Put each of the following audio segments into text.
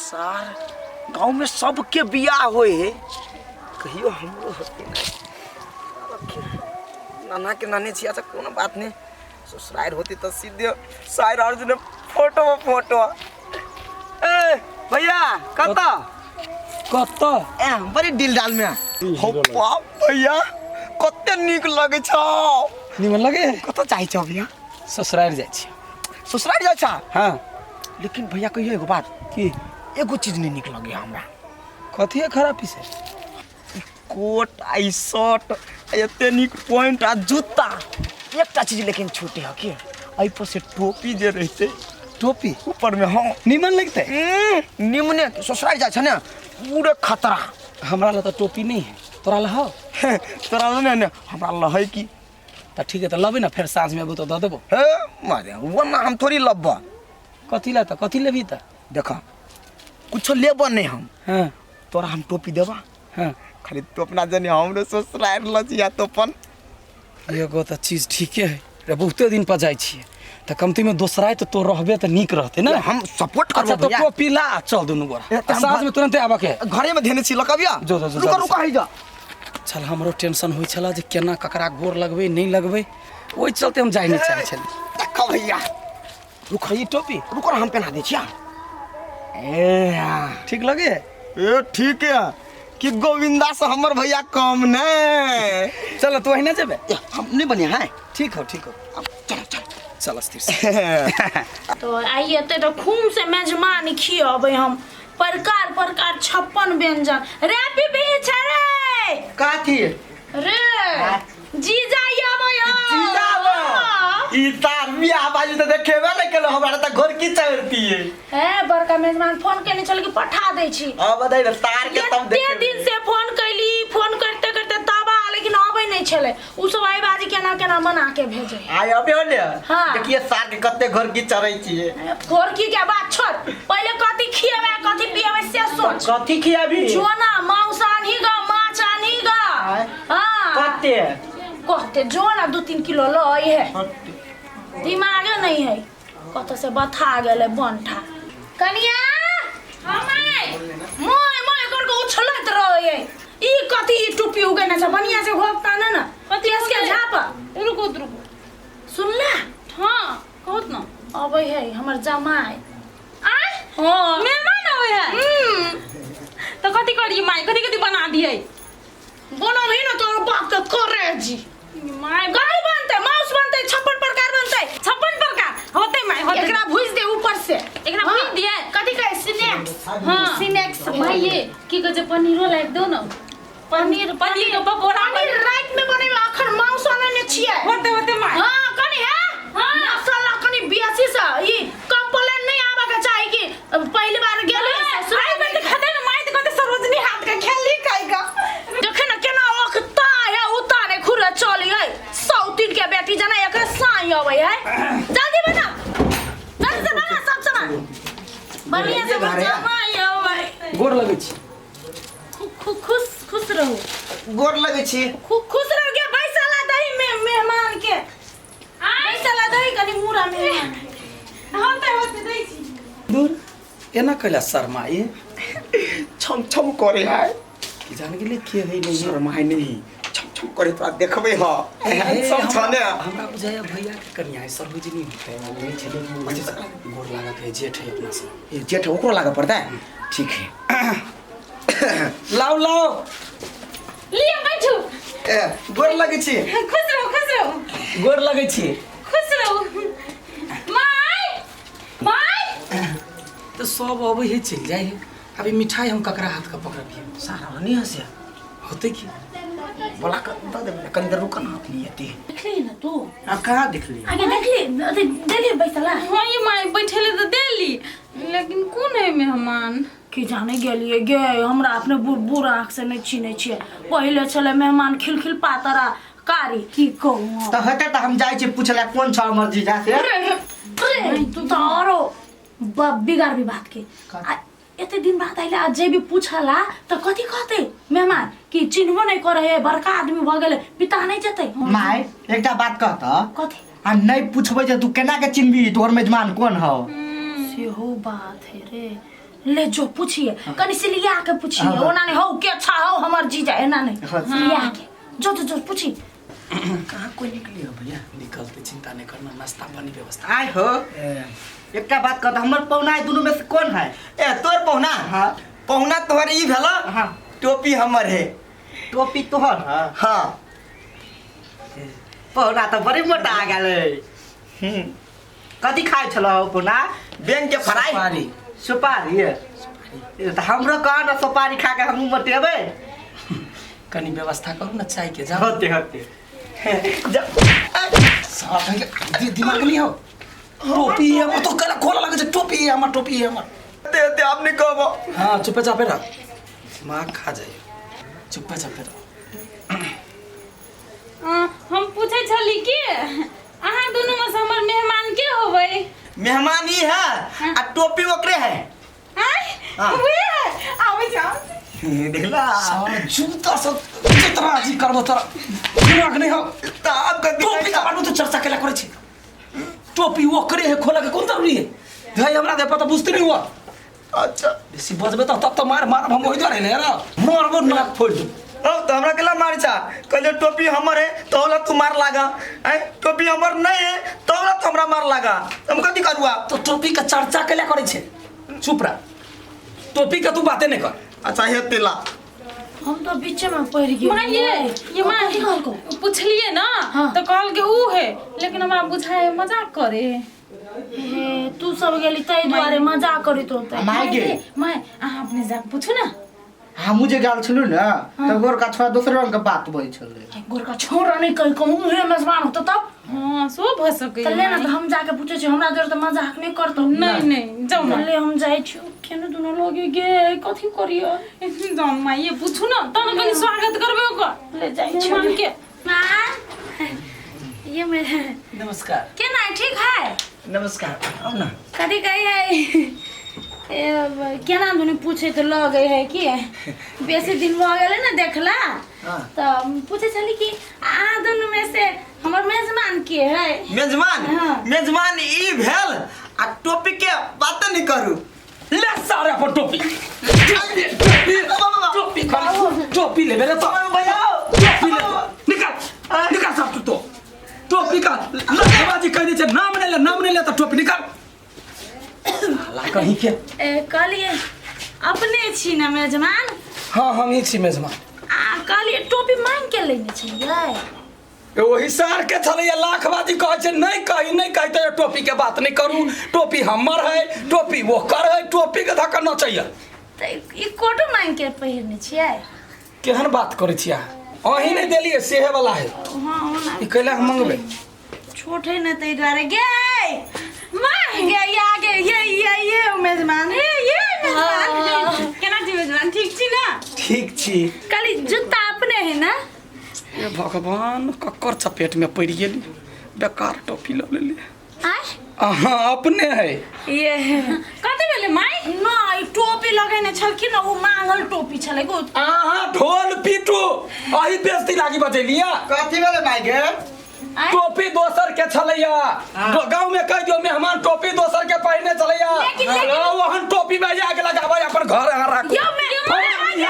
सार गाँव में सबके बियाह होए है, कहियो हमरो होते ना। नाना के नाने छी। अच्छा, कोनो बात नहीं, ससुराल होती तो सीधे सायर अर्जुन फोटो में फोटो। ए भैया, कत? कतऽ? ए बड़ी दिल डाल में हो बाप। भैया, कते नीक लगे छौ। निमन लगे? कत जाइ छौ भैया? ससुराल जाइ छी। ससुराल जाइ छा? हाँ। लेकिन भैया, कहियो एगो बात। की? एगो चीज नहीं नीक लगे हमरा। कथी है खराबी से? कोट आ ई शर्ट आ एते नीक पैंट आ जूता, एकटा चीज लेकिन छूटे है कि एहि पर से टोपी जे रहते। टोपी? ऊपर में, हाँ। निमन लगतै? निमने। ससुराल जाइ छै ने, पूरे खतरा। हमरा लए तऽ टोपी नहीं है, तोरा लए हौ? तोरा लए ने, हमरा लहै की। तऽ ठीक है, तऽ लबै ने, फेर साँझमे अबू तऽ दऽ देबो। हे मारे, वो ना हम थोड़ी लब्बा। कथी लए तऽ? कथी लेबही तऽ? देख, कुछो लेबो नहीं हम। तोरा हम टोपी देबा। खाली तू अपना जनी हमरो ससुराल लजिया तो अपन। एगो तऽ चीज ठीके है रे, बहुते दिन पर जाइ छियै तऽ कमतीमे दोसराइ तऽ तो रहबे तऽ नीक रहतै ने। हम सपोर्ट करबो। अच्छा, तो भैया। टोपी ला आ चल दुनू गोरा। ए, तऽ हम साँझमे तुरन्ते आबऽ के है। घरे में धेने छी, लकबिया। जो, जो, जो, रुका। जल्दी। रुका, है जा। छल हमरो टेंशन होइ छला जे केना ककरा गोर लगबै, नहि लगबै, ओहि चलते हम जाइ नहि चाहै छली। देखो भैया। रुक, ई टोपी। रुको ना, हम पहना दै छिया। ए। ठीक लगे? ए, ठीक है कि गोविंदा से हमर भैया कम नहीं। चल, तू अहिना जेबे? ए, हम नहीं बने हैं। ठीक हो, ठीक हो। चलो, चलो। चल, स्थिर से। तो आइ एतै तऽ खूब से मेजमान खियबै हम, प्रकार प्रकार 56 व्यंजन। रे बीबी छै रे। कथी? रे जीजा अबै हौ। जीजा आबै? ई तार बियाह बाजू तऽ देखेबे नहि केलहुँ, हमरा तऽ घर की चढ़ती है। हे, बड़का मेजमान फोन केने छल कि पठा दै छी। अब बताइ ने तार के तब एते देखेबे। दिन से फोन कैली, फोन करते करते तबाह, लेकिन अबै नहि छलै। उ सब आइ बाजी केना केना मना के भेजै। आइ अबे होले। हाँ। देखिए सार के कते घर की चढ़ै छियै। घोरकी के बात छोड़, पहिले कथी खिएबै कथी पिएबै से सोच। कथी खियाबी? जोना मांस आनही ग, माछ आनही ग। हाँ। कते? कहते जो ना, 2-3 किलो ल है। दिमागे नहीं है, कत से बथा गेलै बंठा। कनिया, हाँ my, मोय मोय कर के उछलत रहे। ई कथी ई टुपी उगेने छै? बढ़िया से घोपता ने ना। कथी? केस के उगेने? झाप। रुकू, रुकू। सुनला? हाँ, कहत न। अबै है हमर जमाई। आय? हाँ। मेहमान अबै है? तो कथी करिए माई, कथी कथी बना दिए? बनबही ने तोर बाप के करे जी। माई। कथी बनतै? मांस बनतै, 56 प्रकार बनतै। 56 प्रकार होते माई, होते। एकरा भुज दे ऊपर से। एकरा हाँ। भुज दिए? कथी कहै, स्नैक्स। हाँ। स्नैक्स। माई, ये की कहै छै, पनीरो लाइक दो न। पनीर? पनीर के पकौड़ा। पनीर रात में बनेबै, अखन मांस अनने छियै। होते, होते माई। हाँ, कनी है। हाँ। मसाला कनी बेसी से, ई कंप्लेन नहीं आवे के चाही कि पहली बार गेली ससुराल। आई बंद खाते न माई, तो कहते सरोजनी हाथ के खेली खाई का। देखे न केना ओखता है, उतारे खुरे चली है। सौतीन के बेटी जना एकरे साई अबै है। जल्दी बना, जल्दी से बना सब सामान बढ़िया से बना। जमाई अबै। गोर लगै छी। खुश खुश रहू। गोर लगै छी। खुश रहो गे। बैसला दही में मेहमान के, बैसला दही कनी मुरा मेहमान के। होते, होते, दै छी। दूर, एना कैला शर्माए? छम छम करे है। की जान गेलै के है नहीं है। शर्माए नहीं, छम छम करे, तोरा देखबै ह सब छ ने। हमरा बुझाया भैया के कनिया है, सरोजनी होते नहीं छलै। अच्छा, गोर लागत है, जेठ है अपना से। ए, जेठ ओकरो लागऽ पड़तै, ठीक है। लाओ, लाओ। लिअ, बैठू। ए, गोर लगै छी। खुश रहू, खुश रहू। गोर लगै छी। खुश रहू माय, माय। तऽ सब अबै है, चलि जाइ है। अभी मिठाई हम ककरा हाथ के पकड़बियै? सारा नहीं हंसे। होतै की? बोला कर दऽ देबै ने, कनी देर रुक ना, अपनी एती। देखली ने तू? आ कहाँ देखली? आगे देखली, अथी देली बैसला? हाँ ये माई, बैठेले तो देली, लेकिन कोन है मेहमान? की जाने गेलिए गे, हमरा अपने बूढ़ बूढ़ आँख से नहीं चिन्है छियै। पहिले छलै मेहमान खिलखिल पातर आ कारी, की कहू हम। तऽ हेतै तऽ हम जाइ छी पूछले कोन छ हमर जीजा से। रे, रे, तू तऽ आरो बिगाड़ भी बात के। आ एते दिन बाद अइला, आ जे भी पूछला तऽ कथी कहतै मेहमान कि चिन्हबो नहीं करे है, बड़का आदमी भऽ गेलै, पिता नहीं जेतै। माय, एकटा बात कहत? कथी? आ नहि पूछबै जे तू केना के चिन्हबी तोहर मेजमान कोन हौ? सेहो बात है रे। ले जो पूछिए कनी से लिया के पूछिए हाँ। ओना नहीं हौ के अच्छा हौ हमर जीजा एना नहीं हाँ। लिया के जो जो जो पूछी। कहाँ कोई निकली हो भैया? निकलते, चिंता नहीं करना, नाश्ता पानी व्यवस्था। आय हो, एकटा बात कहता, हमर पहुना दुनू में से कौन है? ए तोर पहुना? हाँ। पहुना तोहर ई भेल। हाँ। टोपी हमर है। टोपी तोहर है? हाँ। पहुना तो बड़ी मोटा आ गेलै। कथी खाइ छलौ पहुना? बैंक के फ्राई। सुपारी। सुपारी? ए, तऽ हमरो कह न, सुपारी खा के हमहूँ मोटेबै। कनी व्यवस्था करू ना चाय के, जाओ। होते होते। साला कहीं दिमाग नहीं हो। टोपी है वो तो कला खोला लगे छै, टोपी है हमर, टोपी है हमर। दे दे आप नहीं कहबो। हाँ चुपे चापे रह, दिमाग खा जाए, चुपे चापे रह। हम पूछै छली कि अहाँ दुनू में से हमर मेहमान के होबै? मेहमान ई है आ टोपी ओकरे है। आय हाँ। उहे है, आबै जाओ। देखला साला जूता सब जितना अजी करबो तोरा दिमाग नहीं हो। तो आप कथी टोपी के बारे में तो चर्चा केला करै छी, टोपी ओकरे है, खोला के कोन जरूरी है? भाई हमरा दे पता बुझते नहीं हुआ। अच्छा बेसी बजबे त तब तो मार मारब हम ओहि दुआरे ले रे, मारबो नाक फोड़ दू। अब तो हमरा केला मारी छा, कहले टोपी हमर है तो होला तू मार लागा, ऐ टोपी हमर नहीं है तो होला तू हमरा मार लागा, हम कथी करुआ? तो टोपी के चर्चा केला करै छे, चुप रह, टोपी के तू बाते नहीं कर। अच्छा हे तेला हम तो बीचे में पड़ गेलियै। माँ ये ये माँ कथी कहलको? पुछलिए ना। हाँ। तो कहल के ऊ है, लेकिन हमरा बुझाए मजाक करे। हे तू सब गेली ताहि दुआरे मजाक करैत होतै। माय गे। माय अहाँ अपने जाके पूछू ना। हमहूँ जे गेल छलहुँ ने तऽ गोरका छोड़ा दोसर रंग के बात बोलै छलै। गोरका छोड़ा नहीं कहि कहूँ उहे मेजबान होतौ तब। हाँ सो भऽ सकै। तऽ ले ना, तऽ हम जाके पूछै छी, हमरा जोर तऽ मजाक नहीं करतौ। नहीं नहीं जाउ ना। ले हम जाइ छी, केने दुनू लगे गे कथी करियो? जाउ माय ये पूछू ना तहन कनी स्वागत करबै ओकर। ले जाइ छी। मेहमान के। माँ ये मेरे नमस्कार। केना है, ठीक है? नमस्कार, आओ ना। कथी कही है? ए, केना दुनू पूछे तऽ लगे है कि बेसी दिन भऽ गेलै ने देखला। हाँ। तऽ पूछे छली कि अहाँ दुनू में से हमर मेजबान के है? मेजबान? हाँ। मेजबान ई भेल आ टोपी के बात नहीं करू। ले सारे अपन टोपी, टोपी टोपी खाली टोपी लेबे रे तो भैया टोपी ले, निकाल निकाल सब तू तो टोपी का लखबाजी कह दे छे, नाम नहीं ले, नाम नहीं ले तो टोपी निकाल। साला कहीं के। ए, कहलिए अपने छी ना मेजबान? हाँ हम ही छी मेजबान। आ कहलिए टोपी मांग के लेने छलियै। ओही सार के छलैया लाखबाजी कहै छै नहीं कही नहीं कही तो टोपी के बात नहीं करू, टोपी हमर है, टोपी ओकर है, टोपी के धक्का न चाहिए। तऽ ई कोटो मांग के पहिरने छियै? केहन बात करै छियै अहाँ? अहीं नहीं देलियै सेहे वाला है। हाँ ओना ई कैला हम मंगबै? छोट है ना ताहि दुआरे गे माँ गे ये आगे ये ये ये मेजबान। ए ये मेजबान केना छी मेजबान, ठीक छी ना? ठीक छी। कहली जूता अपने है ना? ए भगवान ककर चपेट में पड़ गेली, बेकार टोपी ल लेली। आय अहाँ अपने है। ये कथी भेलै माय? नहीं टोपी लगेने छलखिन ना, वो मांगल टोपी छलै गो। अहाँ ढोल पीटू अही बेइज्जती लागी बजेलिया। कथी भेलै माय गे? टोपी दोसर के छलैया, गाँव में कह दियो मेहमान टोपी दोसर के पहिने छलैया। लेकिन- लेकिन- ओहन टोपी में जाके लगाबै अपन घर अहाँ राखू। यो मेजबान यो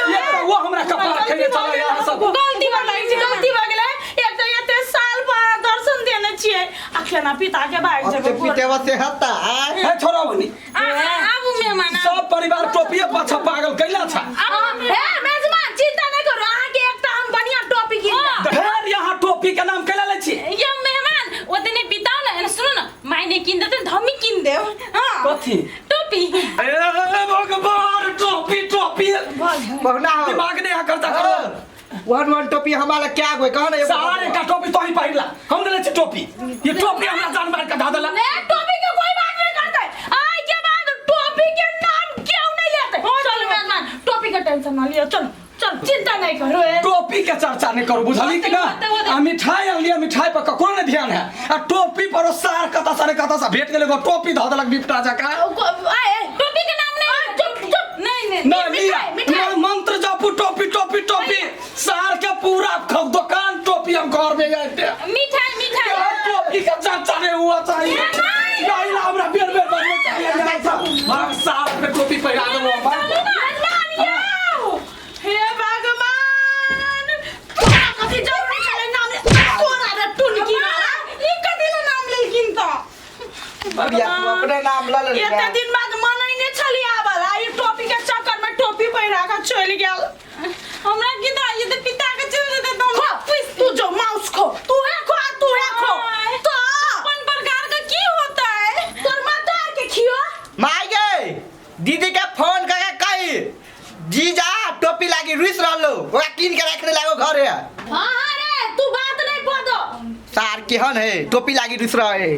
ये तो वो हमरा कपार खेने छलैया सब। गलती भऽ गेलै, गलती भऽ गेलै। एक तऽ एते साल पर दर्शन देने छियै आ खाना पिता के भागि ओते जेबै। पीटेबा से हता आय। हे छोड़ा बनी आबू मेहमान आबू। सब परिवार टोपिए पाछा पागल कैला छा। हे मेजबान चिंता नहीं करू, अहाँ के एकटा हम बढ़िया टोपी कीन देब। फेर यहाँ टोपी के नाम कैला लै छी? ये मेहमान ओते नहीं बिताओ ना, एने सुनो ना माय नहीं कीन देते त हमही कीन देब। हाँ कथी? टोपी। ए भगवान टोपी टोपी पहुना हो। दिमाग नहीं करता करो। वन वन टोपी हमारा क्या होय कह ना एगो। सारे का टोपी तो ही पहिरला, हम देले छी टोपी, ये टोपी हमरा जान मार के धा देला। ए टोपी के कोई बात नहीं करते, आइ के बाद टोपी के नाम क्यों नहीं लेते। चलो मेजबान टोपी के टेंशन ना लियो, चलो चल चिंता नहीं करो। ए टोपी के चर्चा नहीं करू, बुझली कि ना? आ मिठाई अनलियै, मिठाई पर ककरो नहीं ध्यान है, आ टोपी पर ओ सार कता सारे कता सा भेट गेलै, एगो टोपी धऽ देलक बिपटा जकाँ। टोपी के नाम नहीं, चुप चुप नहीं नहीं नहीं लिया, मिठाई, मिठाई। नहीं, मंत्र जपू, टोपी टोपी टोपी, सार के पूरा दुकान टोपी हम घर में जाते। मिठाई मिठाई टोपी के चर्चा नहीं हुआ चाहिए, नहीं हमरा बेर बेर बजबै चाहिए। टोपी पहिरा देबो चलू ना नानिया हे भगवान, तोरा कथी जरूरी छलै नाम ले? तोरा रे टुनकी वाला। ई कथी ला नाम लेलखिन तऽ? भैया तू अपने नाम ल ले। एते दिन बाद मनैने छली आबला, ई टोपी के चक्कर में टोपी पहिरा के चलि गेल। हमरा की तऽ ये तऽ पिता के चलि जेतै तऽ हम खो तू, जो माउस खो, तू है खो आ तू है खो। आय। तो अपन प्रकार के की होता है? तोर माता के खियो। माय गे, दीदी के फोन करके कही जीजा टोपी लागी रुस रहलो, ओकरा कीन के रखने लागो घरे। हाँ हाँ रे, तू बात नहीं पदो। सार केहन है, टोपी लागी रुस रहे।